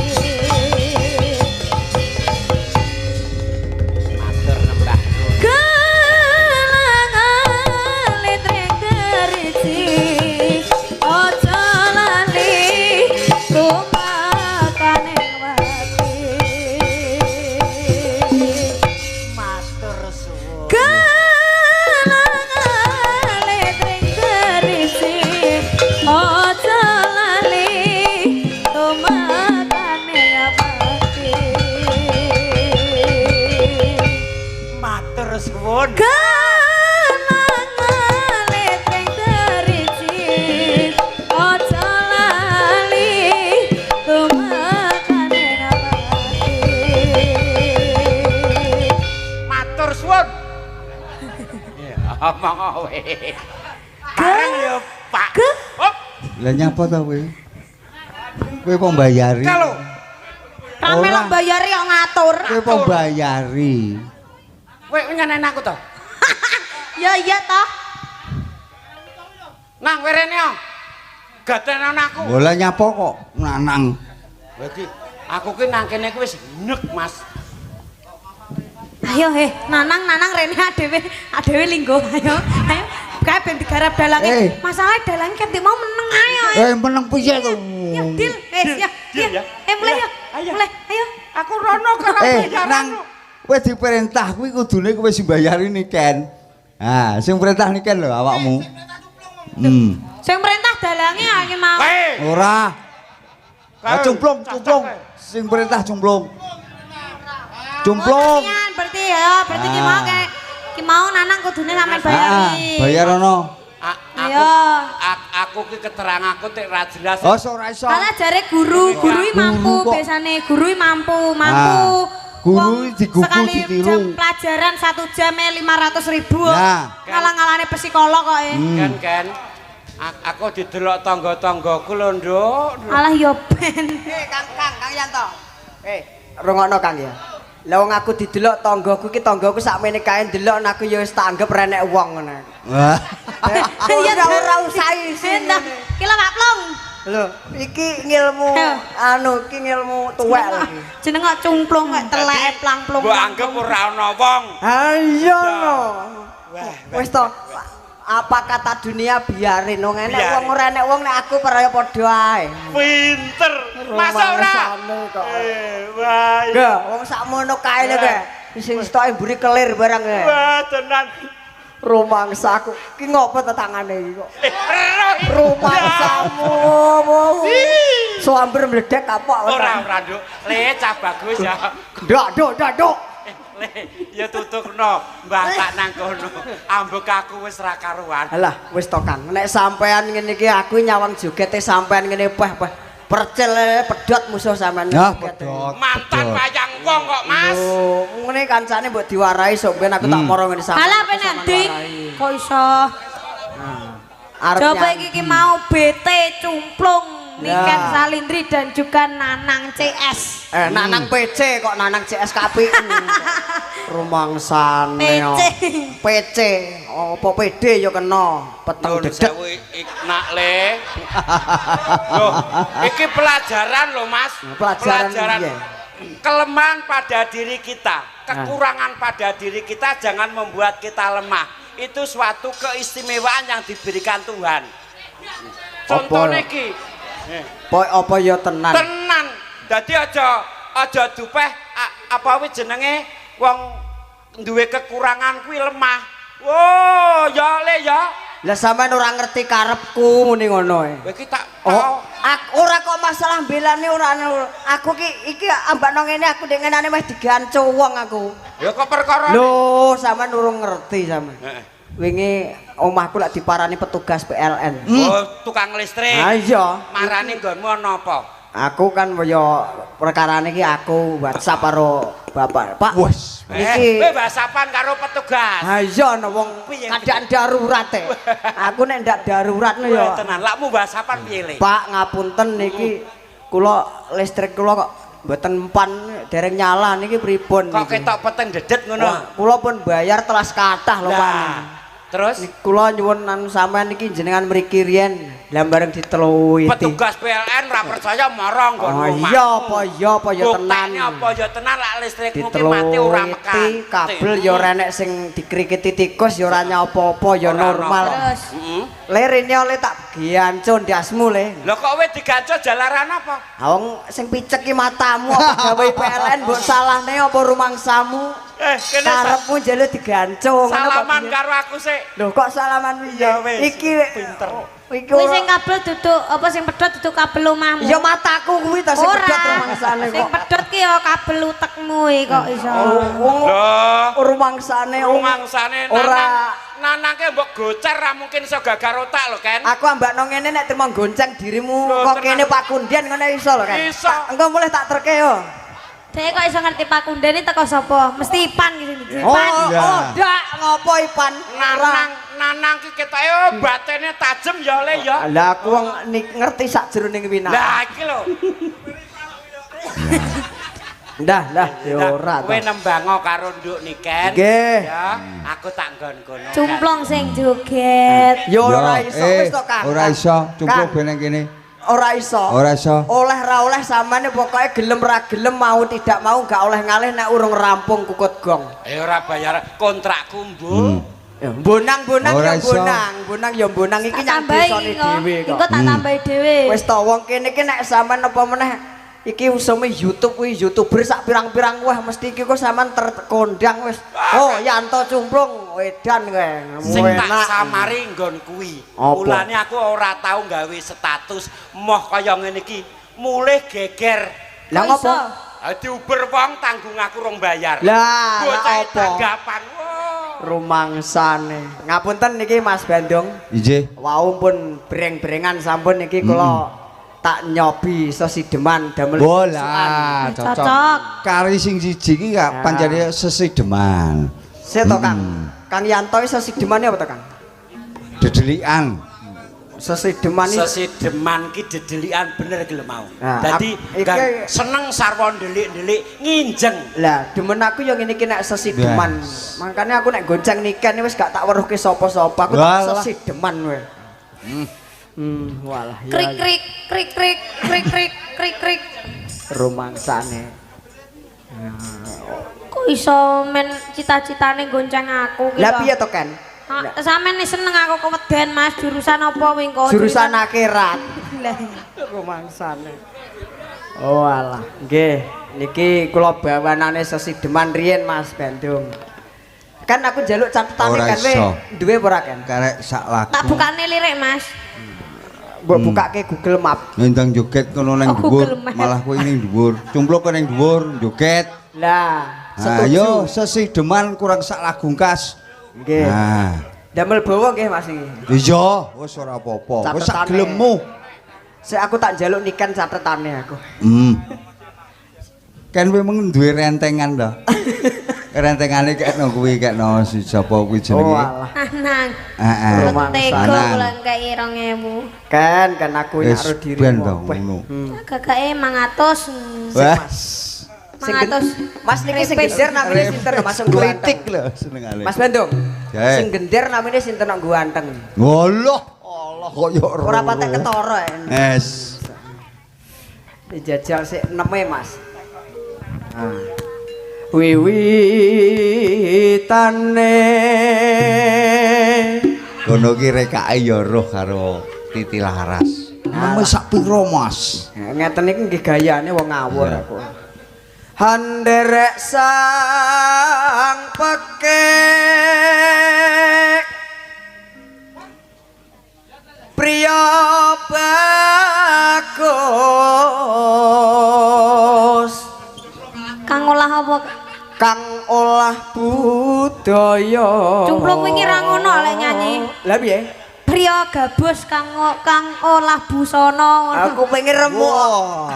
Suwun. Gelang alit ping driji aja lali tumekane napati. Matur suwun. Ya, omong kowe. Bareng ya, Pak. Hop. Lah nyapa ta kowe? Kowe apa mbayari? Kalau Rame lho mbayari kok ngatur. Kowe apa mbayari? Kowe nyeneni aku to? Ya iya toh. Nang kowe rene yo. Gatenan aku. Lah nyapa kok nanang. Kowe iki aku ki nang kene kuwi wis nek, Mas. Ayo nanang rene adewe linggo ayo. Ayo kae ben digarap dalange. Masalah dalange kan mau meneng ae. Meneng piye to? Ya deal. Ya. Mulai ya. Mulai, ayo. Aku rono karo nang kowe diperintah kuwi kudune kowe sing mbayari Niken. Ha, sing perintah Niken lho awakmu. Sing perintah dalange iki mau. Ora. Cumplung, cumplung. Sing perintah cumplung. Cumplung. Berarti ya, berarti ki mau kayak ki mau nanang kudune sampean bayari. Bayar ono. Aku ki keterang aku tek ra jelas. Oh, ora iso. Malah jare guru, guru iki mampu biasane, guru iki mampu. Guru digugu ditiru. Jam pelajaran 1 jam 500.000. Ngalang-ngalane psikolog kok e. Kan. Aku didelok tangga-tanggaku lho, Nduk. Alah ya ben. Kang Yanto. Rungokno Kang ya. Lah wong aku didelok tanggaku iki tanggaku sakmene kae ndelok aku ya wis tak anggep renek wong ngono. Wah. Ya ora usah isin. Ki lho Pak Plung. Lho, iki ngilmu anu iki ngilmu tuwek lho iki. Jeneng kok cumplung kok teleke plang-plung. Mbok anggep ora ana wong. Ha iya no. Wis to. Apa kata dunia biarin wong enek wong ora enek wong nek aku peraya padha ae. Pinter. Masa ora? Wah. Nggih, wong sakmono kae lho kae. Sing sitoke mburi kelir barang kae. Wah, tenan. Rumangsa aku. Ki ngopo ta tangane iki kok? Rumangsamu. Soamber mledek kapok. Ora, ora, Nduk. Le cah bagus ya. Nduk, nduk, nduk. Le, ya tutukno mbah tak nang kono. Ambek aku wis ra karuan. Alah, wis to Kang. Nek sampean ngene iki aku nyawang jogete sampean ngene peh peh. Percil pedhot musuh sampean. Ya, pedhot. Mantan wayang wong kok, Mas. Lho, ngene kancane mbok diwarahi sok ben aku tak moro ngene sampean. Alah ben endi? Kok iso? Coba iki mau BT cumplung Niken Salindri dan juga Nanang CS. Nanang PC kok Nanang CS KPU. Rumangsane. PC. PC. Apa PD ya kena peteng dedek. Nak le. Loh, iki pelajaran lho Mas. Pelajaran. Kelemahan pada diri kita, kekurangan pada diri kita jangan membuat kita lemah. Itu suatu keistimewaan yang diberikan Tuhan. Contohnya iki. Apa ya tenan? Tenan. Dadi aja dupeh apa kuwi jenenge wong duwe kekurangan kuwi lemah. Wo, ya le ya. Lah sampean ora ngerti karepku muni ngono e. Kowe iki tak oh, aku ora kok masalah belane ora aku ki iki ambakno ngene aku ndek ngenane meh diganco wong aku. Ya kok perkara. Lho, sampean urung ngerti sampean. Heeh. Wingi omahku lak diparani petugas PLN. Oh, tukang listrik. Ha iya. Marani nggonmu ana apa? Aku kan ya perkarane iki aku WhatsApp karo bapak. Pak, wes. Iki kowe WhatsAppan karo petugas. Ha iya ana wong keadaan darurat e. Aku nek ndak darurat no ya. Tenan, lakmu WhatsAppan piye le? Pak, ngapunten niki kula listrik kula kok mboten empan dereng nyala niki pripun niki? Kok ketok peteng dedet ngono? Kula pun bayar telas kathah lho, Pak. Terus kula nyuwun anu sampean niki jenengan mriki riyen lah bareng diteluwi. Petugas PLN ora percaya marang nggon omah. Iya apa ya apa ya tenan. Buktene apa ya tenan lak listrikmu ki mati ora mekan. Kabel ya ora enek sing dikrikiti tikus ya ora apa-apa ya normal. Terus heeh. Le rene oleh tak gianco ndasmu le. Lho kok kowe diganco jalaran apa? Ha wong sing picek ki matamu apa gawe PLN mbok salahne apa rumangsamu? Kene Karepmu njaluk digancung. Salaman karo aku sik. Lho kok salaman piye? Iki pinter. Iki kuwi sing kabel duduk apa sing pedhot duduk kabel omahmu. Ya mataku kuwi ta sing pedhot rumangsane kok. Sing pedhot ki ya kabel utekmu iki kok iso. Lho, rumangsane rumangsane ora nanangke mbok gocer ra mungkin iso gagar otak lho, Ken. Aku ambakno ngene nek trimo gonceng dirimu kok kene Pak Kunden ngono iso lho, Ken. Engko mulih tak terke yo. Dhek kok iso ngerti Pak Kunden iki teko sapa? Mesti Ipan iki sing Ipan. Oh, ndak ngopo Ipan? Nanang, nanang ki ketoke batene tajem ya le ya. Lah aku wong ngerti sak jroning winah. Lah iki lho. Ndah, lah ya ora to. Kowe nembango karo nduk Niken. Nggih. Ya, aku tak nggon kono. Cumplung sing joget. Ya ora iso wis to, Kang. Ora iso, cumplung ben nang kene. Ora iso. Ora iso. Oleh ra oleh samane pokoke gelem ra gelem mau tidak mau gak oleh ngalih nek urung rampung kukut gong. Eh ora bayar kontrakku, Mbok. Ya bonang-bonang ya bonang, bonang ya bonang iki nyang desane dhewe kok. Engko tak tambahi dhewe. Wis to wong kene iki nek sampean apa meneh iki usume YouTube kuwi YouTuber sak pirang-pirang wah mesti iki kok sampean terkondang wis. Oh, Yanto Cumplung edan kowe. Sing tak samari nggon kuwi. Mulane aku ora tau gawe status moh kaya ngene iki. Mulih geger. Lah ngopo? Diuber wong tanggung aku rong bayar. Lah, bocah tanggapan. Rumangsane. Ngapunten niki Mas Bandung. Nggih. Wau pun breng-brengan sampun niki kula tak nyobi sesideman damel. Bola, cocok. Kari sing siji iki pancene sesideman. Sik to, Kang. Kang Yanto sesidemane apa to, Kang? Dedelikan. Sesideman iki sesideman ki dedelikan bener iki lho mau. Dadi seneng sarwa ndelik-ndelik nginjeng. Lah, demen aku ya ngene iki nek sesideman. Makane aku nek gonceng Niken wis gak tak weruhke sapa-sapa, aku tak sesideman kowe. Walah ya. Krik krik krik krik krik krik krik krik. Rumangsane. Kok iso men cita-citane gonceng aku ki. Lah piye to, Ken? Sampeyan seneng aku keweden, Mas. Jurusan apa wingko? Jurusan akhirat. Lah rumangsane. Oh alah, nggih. Niki kula bawanane sesideman riyen Mas Bandung. Kan aku njaluk catetane kan we. Duwe apa ora, Ken? Karek sak lagu. Tak bukane lirik, Mas. Mbok bukake Google Map. Nendang joget kono nang dhuwur, malah kowe ning dhuwur. Cumpluk ning dhuwur joget. Lah, setuju. Ayo sesideman kurang sak lagu kas. Nggih. Nah. Damel bawa nggih Mas iki. Iya, wis ora apa-apa. Wis sak gelemmu. Sik aku tak njaluk Niken catetane aku. Ken kowe mung duwe rentengan to. Rentengane kekno kuwi kekno si sapa kuwi jenenge. Oh alah. Anang. Heeh. Tega kula ngeki 2000. Ken, ken aku nek ro dirimu. Gagake 500. Wes. Mas niki sing gender namine sinten Mas Kritik lho senengane. Mas Bandung. Sing gender namine sinten kok ganteng. Walah, Allah kok yo ora patek ketara. Es. Dijajal sik neme Mas. Ah. Wiwitane kono ki rekake ya roh karo Titi Laras. Neme sak pira Mas? Ngeten iki nggih gayane wong ngawur aku. Handerek sang pekek priya bagus kang olah apa? Kang olah budaya. Cumplung wingi ra ngono lek nyanyi. Lah piye? Priya gabus kang olah busana ngono. Aku pengen remuk.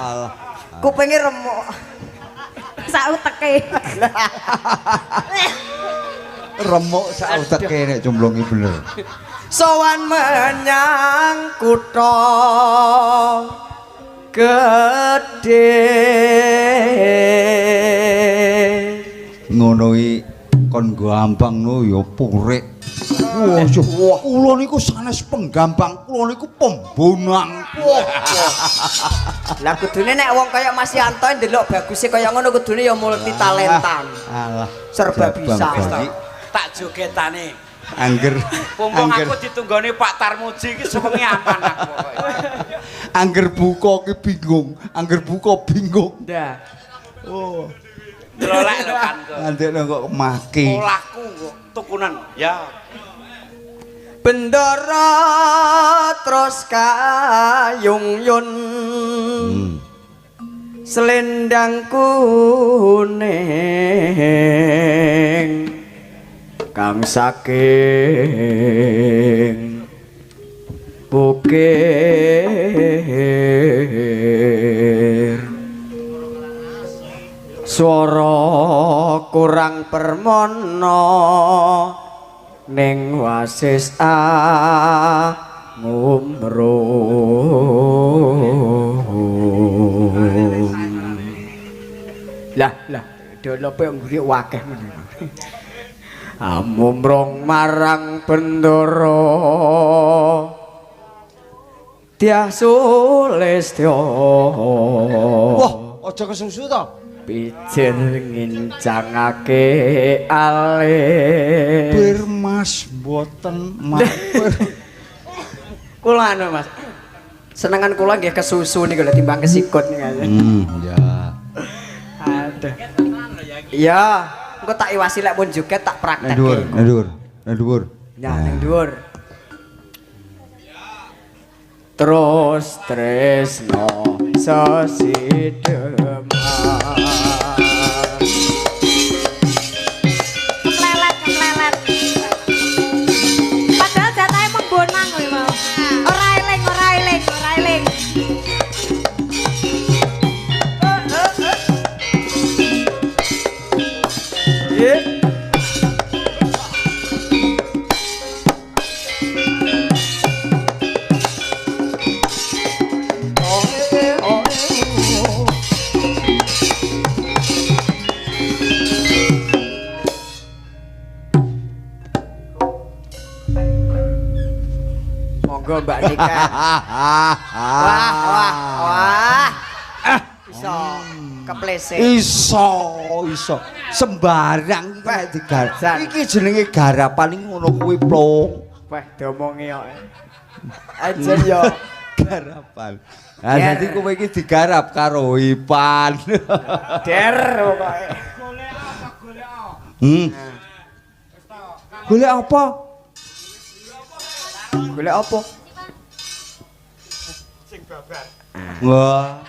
Aku pengen remuk. Sak uteke. Remuk sak uteke nek cumplungi bener. Sowan menyang kutha gedhe. Ngono iki kon gampang no ya purik. Wah, kula niku sanes penggampang, kula niku pembonang. Lah kudune nek wong kaya Mas Yanto ndelok baguse kaya ngono kudune ya multi talenta. Alah, serba bisa. Tak jogetane. Angger pumpung aku ditunggone Pak Tarmuji iki sewengi aman aku pokoke. Angger buka ki bingung, angger buka bingung. Ndah. Oh. Drolek lho kan kok. Ngandekno kok maki. Olahku kok tukunan. Ya. Bendara terus kayung yun. Selendang kuning kang saking bukir swara kurang permono ning wasis ngumrum. Lah lah dolope ngguri akeh ngono. Amumrung marang bendara Dyah Sulistya. Wah, aja kesusu to. Pijer ngincangake alis. Bir Mas mboten mampir. Kula anu Mas. Senengan kula nggih kesusu niku lho timbang kesikut niku. Ya. Aduh. Iya, engko tak iwasi lek pun joget tak praktekke. Nang dhuwur, nang dhuwur. Ya, nang dhuwur. Terus tresno sesideman. Keplelet, keplelet. Padahal jatahe mung bonang kowe mau. Ora eling, ora eling, ora eling. Monggo Mbak Nika. Wah, wah, wah. Iso kepleset. Iso, iso. Sembarang iki nek digarap. Iki jenenge garapan iki ngono kuwi, Plong. Wah, diomongi kok. Ajen yo garapan. Nah, dadi kowe iki digarap karo Ipan. Der pokoke. Golek apa, golek apa? Golek apa? Golek apa? Sing babar. Wah.